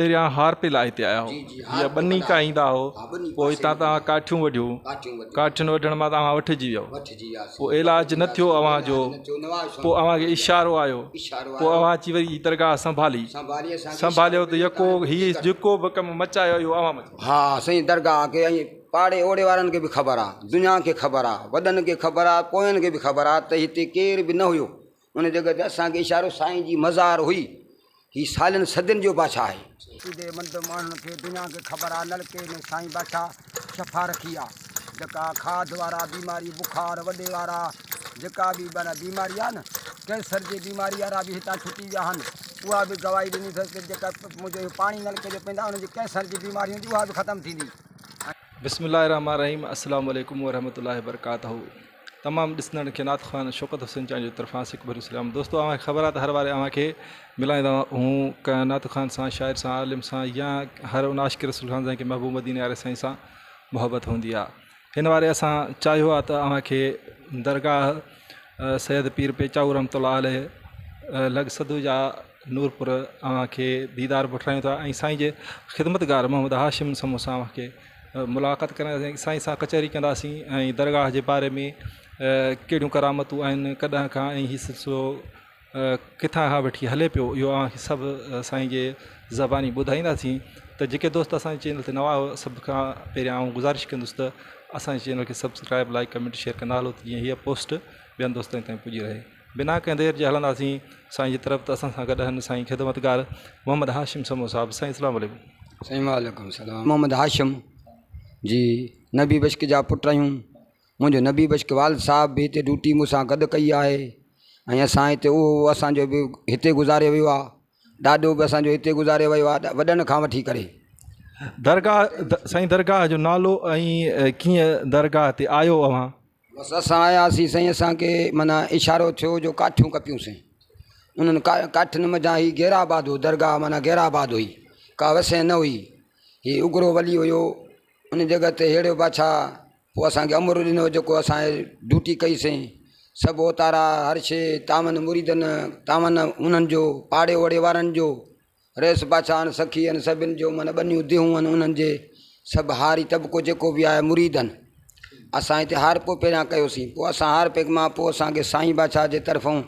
پهريان هارپي لاء هتي آيا هو يا ٻني کان ايندا هو پوء هتان توهان ڪاٺيون وڍيون ڪاٺين وڍڻ مان توهان وٺجي ويو پوء علاج نه ٿيو اوهان جو پوء اوهان کي اشارو آيو پوء اوهان اچي وري هي درگاهه سنڀالي سنڀاليو ته يڪو هي جيڪو به ڪم مچايو اهو اوهان مچايو. ها سائين درگاهه کي ۽ پاڙي اوڙي وارن کي به خبر آ دنيا کي خبر آ وڏن کي خبر آ پوين کي به خبر آ ته هتي ڪير به نه هيو ان جڳهه تي اسان کي اشارو سائين جي مزار هئي هي سالن صدين جو بادشاهه آهي. عقيدي مند ماڻهن کي دنيا کي خبر آ نلڪي ۾ سائين بادشاهه شفا رکي آ جيڪا کاڌ وارا بيماري بخار وڏي وارا جيڪا به معنيٰ بيماري آ نه ڪينسر جي بيماري وارا به هتان ڇٽي ويا آهن اها به گواهي ڏني اٿس ته جيڪا منهنجو اهو پاڻي نلڪي جو پيئندا انهن جي ڪينسر جي بيماري هوندي اها به ختم ٿيندي. بسم الله الرحمٰن الرحيم السلام عليڪم ورحمة الله وبرڪاته تمام ڏسندڙن کي نعت خوان شوڪت حسين چانڊيو جي طرفان سڪ ڀريو سلام دوستو اوهان کي خبر آهي ته هر واري اوهان کي ملائيندا هون ڪنهن نعت خوان سان شاعر سان عالم سان يا هر ان عاشق رسول سان جنهن کي محبوب مديني واري سائين سان محبت هوندي آهي هن واري اسان چاهيو آهي ته اوهان کي درگاهه سيد پير پيچائو رحمت الله عليه لڳ سدوجا نورپور اوهان کي ديدار وٺرايون ٿا ۽ سائين جي خدمتگار محمد هاشم سمون سان اوهان کي ملاقات ڪرائينداسين سائين سان ڪچهري ڪنداسين ۽ درگاهه جي باري ۾ ڪهڙيون ڪرامتون آهن ڪڏهن کان ۽ هي سلسلو ڪٿان کان وٺي هلي پيو اهو اوهان کي سڀ سائين جي زباني ٻڌائينداسين ته جيڪي دوست اسان جي چينل تي نوان آهيو سڀ کان پهريان آئون گذارش ڪندس ته اسان جي چينل کي سبسڪرائب لائڪ ڪمينٽ شيئر ڪندا هلو ته جيئن هيء پوسٽ ٻين دوستن تائين پڄي رهي بنا ڪنهن دير جي هلنداسين سائين جي طرف ته اسان سان گڏ آهن سائين خدمتگار محمد هاشم سمون صاحب سائين اسلام عليڪم. سائين وعليڪم السلام محمد هاشم جي نبي بشڪ جا پٽ آهيون منهنجو نبي بشڪ والد صاحب به هتي ڊيوٽي مون سان گڏ ڪئي آهي ۽ اسان هتي اهو اسان جو به هتي گذاري ويو آهي ڏاڏو به اسان جو هتي گذاري ويو آهي وڏن کان وٺي ڪري. درگاهه سائين درگاهه جو نالو ۽ ڪيئن درگاهه تي آيو اوهان. بس اسان آياسين سائين اسان کي معنيٰ اشارو ٿيو جو ڪاٺيون ڪپيون سين انهن ڪاٺين منجهان هي غير آباد هو درگاهه معنيٰ غير آباد هئي ڪا وسين نه هئي هي اگرو ولي هيو ان جڳهه تي ههڙو بادشاهه پوء اسان کي امر ڏنو جيڪو اسان ڊيوٽي ڪئي سين سڀ اوتارا هر شيء تاون مريدن تاون انهن جو پاڙي اوڙي وارن جو رئيس بادشاهن سخي ان سڀن جو معنيٰ ٻنيون ديهون آهن انهن جي سڀ هاري طبقو جيڪو به آهي مريد آهن اسان هتي هارپو پهريان ڪيوسين پوء اسان هارپي مان پوء اسان کي سائين بادشاهه جي طرفون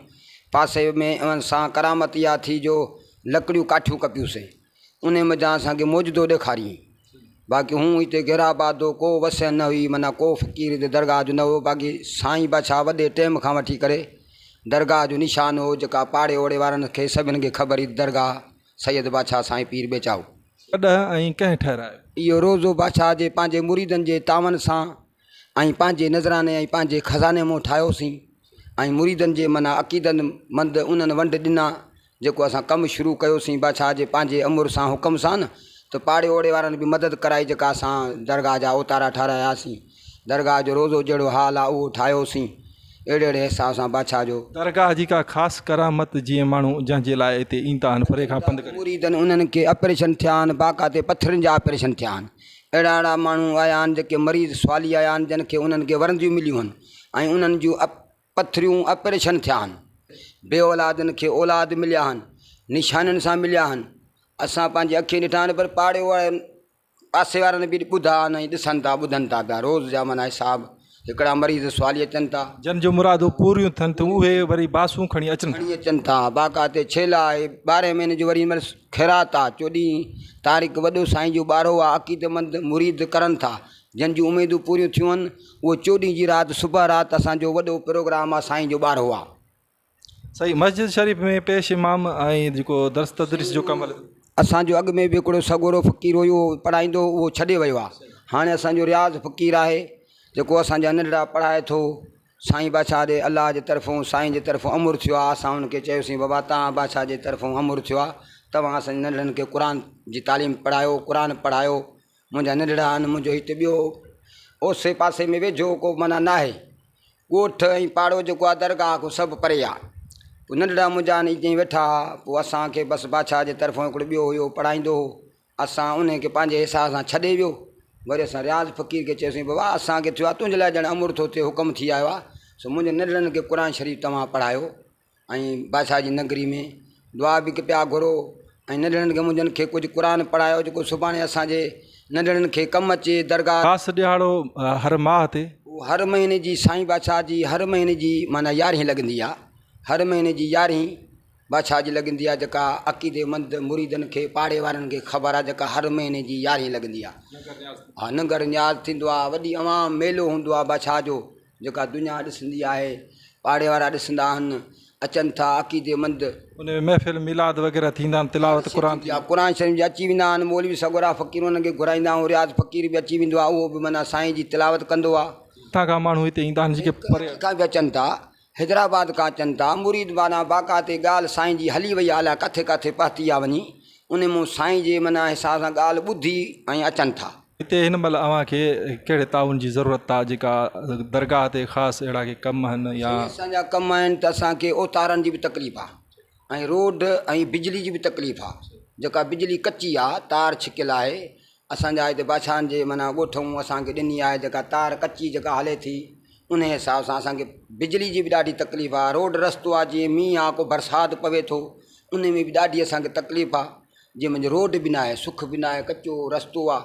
پاسي ۾ انهن سان ڪرامت اها ٿي جو لڪڙيون ڪاٺيون ڪپيوسين انهي منجهان اسان کي معجزو ڏيکاريائين باقي هون هتي غير آباد هو ڪو وسين نه هئي معنيٰ ڪو فقير هتي درگاهه جو نه هو باقي سائين بادشاهه وڏي ٽيم کان وٺي ڪري درگاهه جو نشان هو جيڪا پاڙي اوڙي وارن کي سڀن کي خبر هئي ته درگاهه سيد بادشاهه سائين پير ٻيچائو. ڪڏهن ۽ ڪنهن ٺهرايو؟ اهو روضو بادشاهه جي پنهنجي مريدن جي تعاون سان ۽ پنهنجي نذراني ۽ پنهنجي خزاني مون ٺاهيوسين ۽ مريدن جي معنيٰ عقيدت مند انهن ونڊ ڏنا جيڪو اسان ڪم شروع ڪيوسين بادشاهه جي پنهنجي امر سان حڪم سان ته پاڙي اوڙي وارن به مدد ڪرائي جيڪا اسان درگاهه جا اوتارا ٺهراياسين درگاهه جو روضو جهڙو حال آ اهو ٺاهيوسين اهڙي اهڙي حساب سان بادشاهه جو. درگاهه جي ڪا خاص ڪرامت جيئن ماڻهو جنهن جي لاء اتي ايندا آهن پري کان پنڌ ڪري. مريدن انهن کي آپريشن ٿيا آهن باقاعدي پٿرين جا آپريشن ٿيا آهن اهڙا اهڙا ماڻهو آيا آهن جيڪي مريض سوالي آيا آهن جن کي انهن کي ورنديون مليون آهن ۽ انهن جون پٿريون آپريشن ٿيا آهن بي اولادن کي اولاد مليا آهن نشانين سان مليا آهن اسان پنهنجي اکين ڏٺا آهن پر پاڙي وارن پاسي وارن به ٻڌا آهن ۽ ڏسن ٿا ٻڌن ٿا پيا روز جا معنيٰ حساب هڪڙا مريض سوالي اچن ٿا. جن جون مرادون پوريون ٿين ٿيون اهي وري باسون کڻي اچن ٿا. کڻي اچن ٿا باقاعدي ڇيلا آهي ٻارهين مهيني جو وري هن مهل خيرات آهي چوڏهين تاريخ وڏو سائين جو ٻارهو آهي عقيدتمند مريد ڪرن ٿا جن جون اميدون پوريون ٿيون آهن اهو چوڏهين جي رات صبح رات اسان جو وڏو پروگرام آهي سائين جو ٻارهو آهي. صحيح مسجد شريف ۾ پيش امام ۽ جيڪو درس تدريس جو ڪم هلي ٿو. اسان جو اڳ ۾ به هڪڙو سڳورو فقير هيو اهو پڙهائيندو هو اهو ڇڏي ويو آهي هاڻي اسان جو رياض فقير آهي جيڪو اسان جا ننڍڙا پڙهائي ٿو سائين بادشاهه ڏي الله جي طرفون سائين جي طرفون امر ٿيو آهي اسان ان کي چيوسين بابا توهان بادشاهه جي طرفون امر ٿيو آهي توهان اسان جي ننڍڙن کي قرآن جي تعليم پڙهايو قرآن پڙهايو منهنجا ننڍڙا آهن منهنجو هت ٻيو اوسي پاسي ۾ ويجهو ڪو معنيٰ ناهي ڳوٺ ۽ پاڙو جيڪو آ درگاهه کان سڀ پري آ. پوء ننڍڙا منهنجا آهن ائين ويٺا ها. پوء اسان کي بس بادشاهه جي طرفان هڪڙو ٻيو هيو پڙهائيندو هو. اسان انهي کي پنهنجي حساب سان ڇڏي ويو. وري اسان رياض فقير کي چيوسين بابا اسان کي ٿيو آ تنهنجي لاء ڄڻ امر ٿو ٿئي حڪم ٿي آيو آ سو منهنجي ننڍڙن کي قرآن شريف توهان پڙهايو ۽ بادشاهه جي نگري ۾ دعا به پيا گهرو. ۽ ننڍڙن کي منهنجن کي ڪجهه قرآن پڙهايو جيڪو سڀاڻي اسان جي ننڍڙن کي ڪم اچي درگاهه. خاص ڏهاڙو هر ماهه تي. هو هر مهيني جي سائين بادشاهه جي هر مهيني جي معنيٰ يارهين لڳندي آ هر مهيني جي يارهين بادشاهه جي لڳندي آ جيڪا عقيدي مند مريدن کي پاڙي وارن کي خبر آ جيڪا هر مهيني جي يارهين لڳندي آ ها ننگر نياز ٿيندو آ وڏي عوام ميلو هوندو آ بادشاهه جو جيڪا دنيا ڏسندي آهي، پاڙي وارا ڏسندا آهن، اچن ٿا عقيديمند. ان ۾ محفل ميلاد وغيره ٿيندا آهن، تلاوت قرآن ٿيندي آهي. قرآن شريف جي اچي ويندا آهن، مولوي سڳورا فقير انهن کي گهرائيندا آهيون، رياض فقير به اچي ويندو آهي، اهو به معنيٰ سائين جي تلاوت ڪندو آهي. ڪٿان کان ماڻهو هتي ايندا آهن جيڪي پري. کان به اچن ٿا، حيدرآباد کان اچن ٿا، مريد معنيٰ باقاعدي ڳالهه سائين جي هلي وئي آهي، الائي ڪٿي ڪٿي پهتي آهي وڃي، انهي مون سائين جي معنيٰ حساب سان ڳالهه ٻڌي ۽ اچن ٿا. هتي هن مهل اوهان کي ڪهڙي تعاون جي ضرورت آ جيڪا درگاهه تي خاص اهڙا ڪي ڪم آهن يا. سائين اسان جا ڪم آهن ته اسان کي اوتارن جي به تڪليف آ ۽ روڊ ۽ بجلي جي به تڪليف آ جيڪا بجلي ڪچي آ تار ڇڪيل آهي اسان جا هتي بادشاهن جي معنيٰ ڳوٺئون اسان کي ڏني آهي جيڪا تار ڪچي جيڪا هلي ٿي انهي حساب سان اسان کي بجلي جي به ڏاڍي تڪليف آ روڊ رستو آ جيئن مينهن آ ڪو برسات پوي ٿو انهي ۾ به ڏاڍي اسان کي تڪليف آ جنهن منجهه روڊ به ناهي، سک به ناهي، ڪچو رستو آ،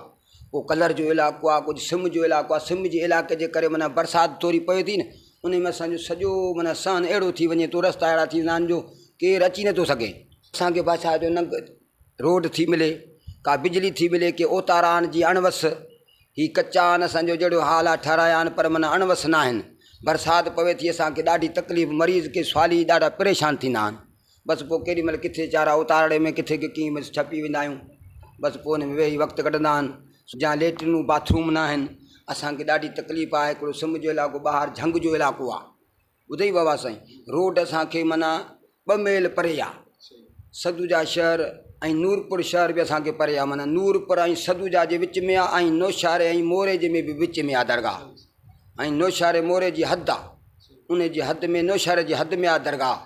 ڪو ڪلر جو علائقو آ، ڪجهه سم جو علائقو آ، سم جي علائقي جي ڪري معنيٰ برسات ٿوري پوي ٿي نه انهي ۾ اسان جو سڄو معنيٰ سهن اهڙو ٿي وڃي ٿو، رستا اهڙا ٿي ويندا آهن جو ڪير اچي نٿو سگهي. اسان کي بادشاهه جو نه روڊ ٿي ملي، ڪا بجلي ٿي ملي، ڪي اوتارا آهن جي اڻ وس، هي ڪچا آهن اسان جو جهڙو حال آ ٺهرايا آهن پر معنيٰ اڻ وس ناهن، برسات پوي ٿي اسان کي ڏاڍي تڪليف مريض ڪي سوالي ڏاڍا پريشان ٿيندا آهن. بس پوء ڪيڏي مهل ڪٿي چارا اتارڙي ۾ ڪٿي ڪي ڪيئن بس ڇپي ويندا آهيون بس پوء ان ۾ ويهي وقت ڪڍندا آهن جا ليٽرينون باٿ روم نه آهن اسانکي ڏاڍي تڪليف آهي هڪڙو سم جو علائقو ٻاهر جهنگ جو علائقو آهي ٻڌئي بابا سائين روڊ اسانکي معنيٰ ٻه ميل پري آهي سدوجا شهر ۽ نورپور شهر به اسانکي پري آهي معنيٰ نورپور ۽ سدوجا جي وچ ۾ آهي ۽ نوشهري ۽ موري جي ۾ به وچ ۾ آهي درگاهه ۽ نوشهري موري جي حد آهي ان جي حد ۾ نوشهري جي حد ۾ آهي درگاهه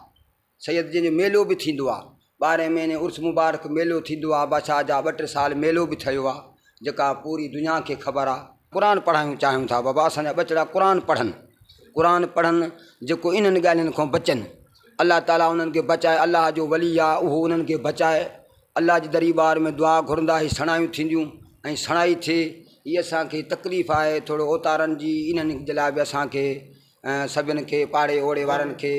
سيد جن جو ميلو به ٿيندو آ ٻارهين مهيني عرس مبارڪ ميلو ٿيندو آ بادشاهه جا ٻه ٽي سال ميلو به ٿيو آ جيڪا پوري دنيا کي خبر آ. قرآن پڙهايون چاهيون ٿا بابا اسان جا ٻچڙا قرآن پڙهن قرآن پڙهن جيڪو انهن ڳالهين کان بچن الله تعالي انهن کي بچائي الله جو ولي آ اهو انهن کي بچائي الله جي دريٻار ۾ دعا گهرندا هي سڻايون ٿينديون ۽ سڻائي ٿئي هي اسان کي تڪليف آهي ٿورو اوتارن جي انهن جي لاء به اسان کي سڀن کي پاڙي اوڙي وارن کي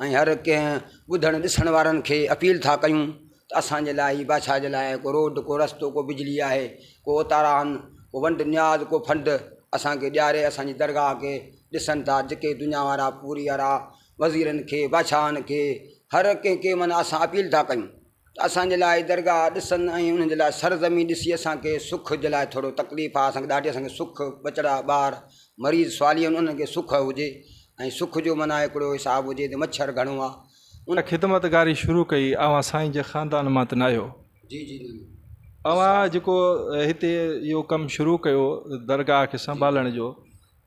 ۽ هر ڪنهن ٻڌڻ ڏسڻ وارن کي اپيل ٿا ڪيون ته اسان جي لاء هي بادشاهه جي لاء ڪو روڊ ڪو رستو ڪو بجلي آهي ڪو اوتارا آهن ڪو ونڊ نياز ڪو فنڊ اسان کي ڏياري اسان جي درگاهه کي ڏسن ٿا جيڪي دنيا وارا پوري وارا وزيرن کي بادشاهن کي هر ڪنهن کي معنيٰ اسان اپيل ٿا ڪيون ته اسان جي لاء درگاهه ڏسن ۽ انهن جي لاء سرزمين ڏسي اسان کي سک جي لاء ٿورو تڪليف آهي اسان کي ڏاڍي اسان کي سک ٻچڙا ٻار مريض سوالي آهن انهن کي سک هجي ۽ سک جو معنيٰ هڪڙو حساب هجي ته مڇر گهڻو آهي ان خدمتگاري شروع ڪئي اوهان سائين جي خاندان مان ته ناهيو. جي جي نه. اوهان جيڪو هتي اهو ڪم شروع ڪيو درگاهه کي سنڀالڻ جو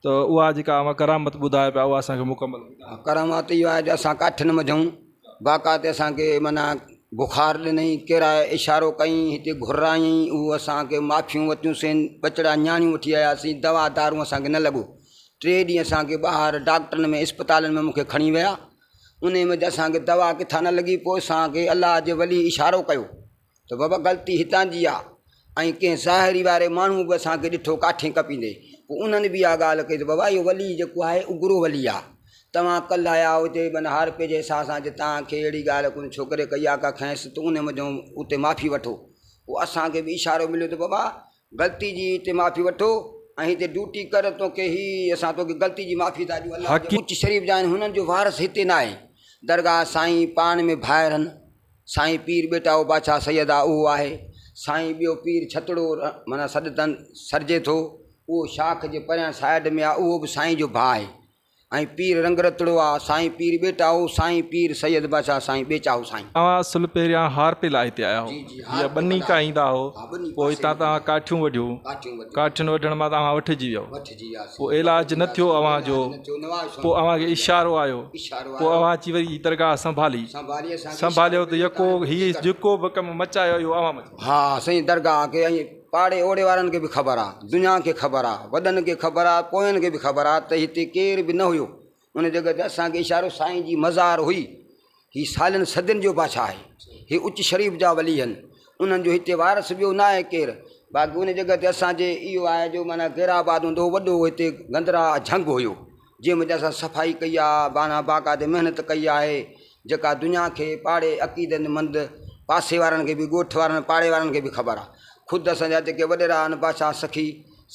ته اها جيڪا اوهان ڪرامت ٻڌايو پيا اها اسان کي مڪمل ٻڌايو. ڪرامت اهو آهي جو اسان ڪاٺين منجهون باقاعدي اسان کي معنيٰ بخار ڏنائين ڪيرائي اشارو ڪيائين هتي گهرايائين اهو اسان کي معافيون ورتيون سين ٻچڙا نياڻيون وٺي آياسين دوا دارون اسان کي نه لڳو ٽي ڏينهن اسان کي ٻاهر ڊاڪٽرن ۾ اسپتالن ۾ مون کي کڻي ويا انهي ۾ اسان کي دوا ڪٿان نه لڳي پوء اسان کي الله جي ولي اشارو ڪيو ته بابا غلطي هتان جي آ ۽ ڪنهن ظاهري واري ماڻهو به اسان کي ڏٺو ڪاٺين ڪپيندي پوء انهن به اها ڳالهه ڪئي ته بابا اهو ولي جيڪو آهي اگرو ولي آ توهان ڪلهه آيا آهيو هتي معنيٰ هارپي جي حساب سان جي توهان کي اهڙي ڳالهه ڪن ڇوڪري ڪئي آ ڪا کانئس ته ان منجهون اتي معافي وٺو پوء اسان کي به اشارو مليو ته بابا غلطي جي هتي معافي وٺو ۽ هتي ڊيوٽي ڪر توکي هي اسان توکي غلطي جي معافي ٿا ڏيون الله جي اچ شريف جا آهن هنن جو وارث هتي ناهي درگاهه سائين پاڻ ۾ ڀائر آهن سائين پير ٻيٽائو بادشاهه سيد آ اهو آهي سائين ٻيو پير ڇتڙو معنيٰ سڏ تن سڏجي ٿو اهو شاخ جي پريان سائيڊ ۾ آ اهو به سائين جو ڀاء آهي ۽ پير رنگ رتڙو آ سائين پير ٻيٽائو سائين پير سيد بادشاهه سائين ٻيچائو سائين. اوهان اصل پهريان هارپي لاء هتي آيا هو يا ٻني کان ايندا هو پوء هتان توهان ڪاٺيون وڍيون ڪاٺين وڍڻ مان توهان وٺجي ويو پوء علاج نه ٿيو اوهان جو پوء اوهان کي اشارو آيو پوء اوهان اچي وري هي درگاهه سنڀالي سنڀاليو ته يڪو هي جيڪو به ڪم مچايو اهو اوهان مچايو. ها سائين درگاهه کي ۽ پاڙي اوڙي وارن کي به خبر آ دنيا کي خبر آ وڏن کي خبر آ پوين کي به خبر آ ته هتي ڪير به نه هيو ان جڳهه تي اسان کي اشارو سائين جي مزار هئي هي سالن صدين جو بادشاهه آهي هي اچ شريف جا ولي آهن. انهن جو هتي وارث ٻيو ناهي ڪير. باقي ان جڳهه تي اسان جي اهو آهي جو معنيٰ غيرآباد هوندو هو وڏو هتي گندرا جهنگ هيو جنهن منجهه اسان صفائي ڪئي آهي معنيٰ باقاعدي محنت ڪئي آهي جيڪا دنيا کي پاڙي عقيدتمند پاسي وارن کي به ڳوٺ وارن پاڙي وارن کي به خبر آهي خود اسان جا جيڪي وڏيرا آهن بادشاهه سخي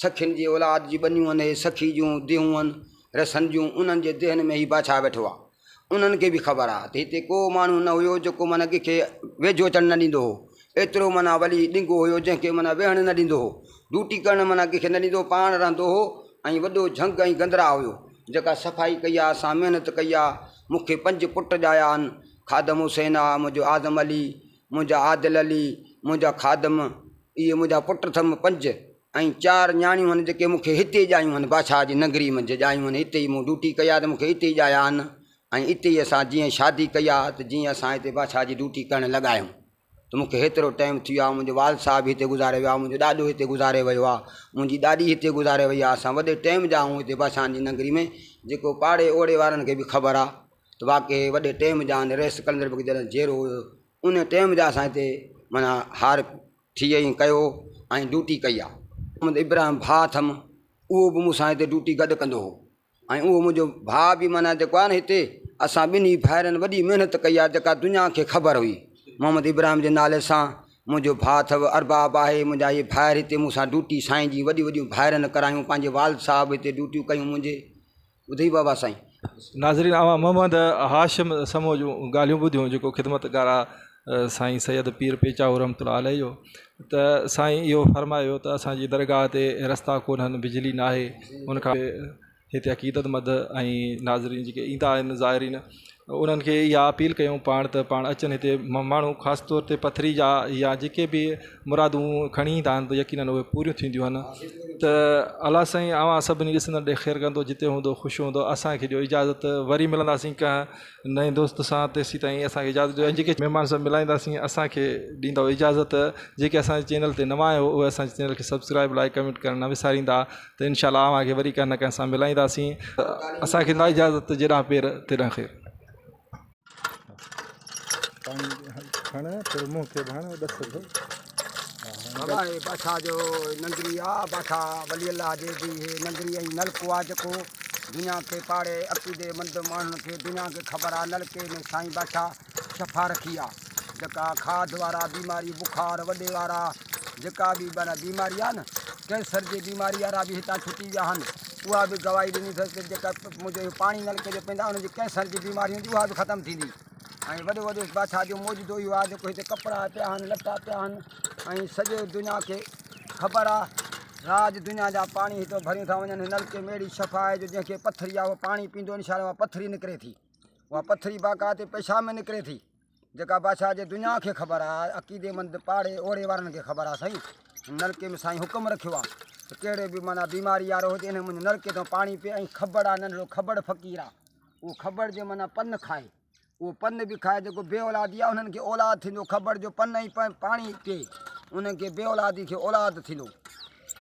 سخين جي اولاد جي ٻنيون آهن اهي سخي جون ديهون آهن رسن جون انهن جي ديهن ۾ هي بادشاهه ويٺو آهي انهن کي به خبر آهي ته هتي ڪو ماڻهو نه هيو جيڪو معنيٰ ڪنهن کي ويجهو اچڻ نه ڏيندو هو ايترو معنيٰ ولي ڏنگو هيو جنهن کي معنيٰ ويهڻ نه ڏيندو هو ڊيوٽي ڪرڻ معنيٰ ڪنهن کي نه ڏيندو هو پاڻ رهندو هو ۽ وڏو جهنگ ۽ گندرا هيو جيڪا صفائي ڪئي آهي اسان محنت ڪئي آهي مون کي پنج پٽ ڄايا آهن خادم حسين آهي منهنجو اعظم علي منهنجا عادل علي منهنجا خادم اهي منهنجا پٽ اٿم پنج ۽ چار نياڻيون آهن جيڪي مون کي هتي ڄايون آهن بادشاهه جي ننگري منجهه ڄايون آهن هتي ئي مون ڊيوٽي ڪئي آهي ته مون کي هتي ئي ڄايا آهن ۽ اتي ئي اسان جيئن شادي ڪئي آهي ته جيئن اسان هتي بادشاهه جي ڊيوٽي ڪرڻ لڳا آهيون ته مون کي هيترو ٽائيم ٿي ويو آهي منهنجو والد صاحب به هتي گذاري ويو آهي منهنجو ڏاڏو هتي گذاري ويو آهي منهنجي ڏاڏي هتي گذاري وئي آهي اسان وڏي ٽائيم جا آهيون هتي بادشاهن جي ننگري ۾ جيڪو پاڙي اوڙي وارن کي به خبر آهي ته واقعي وڏي ٽائيم جا آهن رئيس قلندر بخش جڏهن جيئرو هيو ان ٽائيم جا اسان هتي معنيٰ هار ٿي ۽ ڪيو ۽ ڊيوٽي ڪئي آهي. محمد ابراهيم ڀاء اٿم اهو به مون سان هتي ڊيوٽي گڏ ڪندو هو ۽ اهو منهنجو ڀاء به معنيٰ جيڪو آهي نه هتي اسان ٻنهي ڀائرن وڏي محنت ڪئي آهي جيڪا دنيا کي خبر هئي محمد ابراهيم جي نالي سان منهنجو ڀاء اٿو ارباب آهي منهنجا اهي ڀائر هتي مون سان ڊيوٽي سائين جي وڏيون وڏيون ڀائرن ڪرايون پنهنجي والد صاحب هتي ڊيوٽيون ڪيون منهنجي ٻڌئي بابا سائين. ناظرين اوهان محمد هاشم سمو جون ڳالهيون ٻڌيون جيڪو خدمتگار آ سائين سيد پير پيچاهو رحمت الله عليه جو ته سائين اهو فرمايو ته اسان جي درگاهه تي رستا ڪونهن بجلي ناهي ان کان هتي عقيدتمند ۽ ناظرين جيڪي ايندا آهن زائرين انهن کي اها اپيل ڪيون پاڻ ته پاڻ اچن هتي ماڻهو خاص طور تي پٿري جا يا جيڪي به مرادون کڻي ايندا آهن ته يقينن اهي پوريون ٿينديون آهن ته الله سائين اوهان سڀني ڏسندڙ ڏي خير ڪندو جتي هوندو خوش هوندو اسان کي ڏيو اجازت وري ملنداسين ڪنهن نئين دوست سان تيسين تائين اسان کي اجازت ڏيو ۽ جيڪي مهمان سان ملائينداسين اسان کي ڏيندو اجازت جيڪي اسان جي چينل تي نوان آهيو اهي اسان جي چينل کي سبسڪرائب لائڪ ڪمينٽ ڪرڻ نه وساريندا ته انشاء الله اوهان کي وري ڪنهن نه ڪنهن سان ملائينداسين اسان کي ڏيندا اجازت جيڏانهن پير تيڏانهن خير. بابا هي بادشاهه جو ننگري آ بادشاهه ولي الله جي به هي ننگري ۽ نلڪو آ جيڪو دنيا کي پاڙي عقيدي مند ماڻهن کي دنيا کي خبر آ نلڪي ۾ سائين بادشاهه شفا رکي آ جيڪا کاڌ وارا بيماري بخار وڏي وارا جيڪا به معنيٰ بيماري آ نه ڪينسر جي بيماري وارا به هتان ڇٽي ويا آهن اها به گواهي ڏني اٿس ته جيڪا منهنجو اهو پاڻي نلڪي جو پيئندا انهن جي ڪينسر جي بيماري هوندي اها به ختم ٿيندي ۽ وڏو وڏو بادشاهه جو معجزو اهو آهي جيڪو هتي ڪپڙا پيا آهن لٽا پيا آهن ۽ سڄي دنيا کي خبر آهي راڄ دنيا جا پاڻي هتو ڀريون ٿا وڃن نلڪي ۾ اهڙي شفا آهي جو جنهن کي پٿري آهي اهو پاڻي پيئندو انشاء الله اها پٿري نڪري ٿي اها پٿري باقاعدي پيشاب ۾ نڪري ٿي جيڪا بادشاهه جي دنيا کي خبر آ عقيدي مند پاڙي اوڙي وارن کي خبر آ سائين نلڪي ۾ سائين حڪم رکيو آ ته ڪهڙي به معنيٰ بيماري وارو هجي ان منهنجي نلڪي تان پاڻي پي ۽ کبڙ آ ننڍڙو کبڙ فقير آ اهو کبڙ جي معنيٰ پن کائي اهو پن به کائي جيڪو بي اولادي آ انهن کي اولاد ٿيندو کبڙ جو پن ۽ پاڻي پي انهن کي بي اولادي کي اولاد ٿيندو.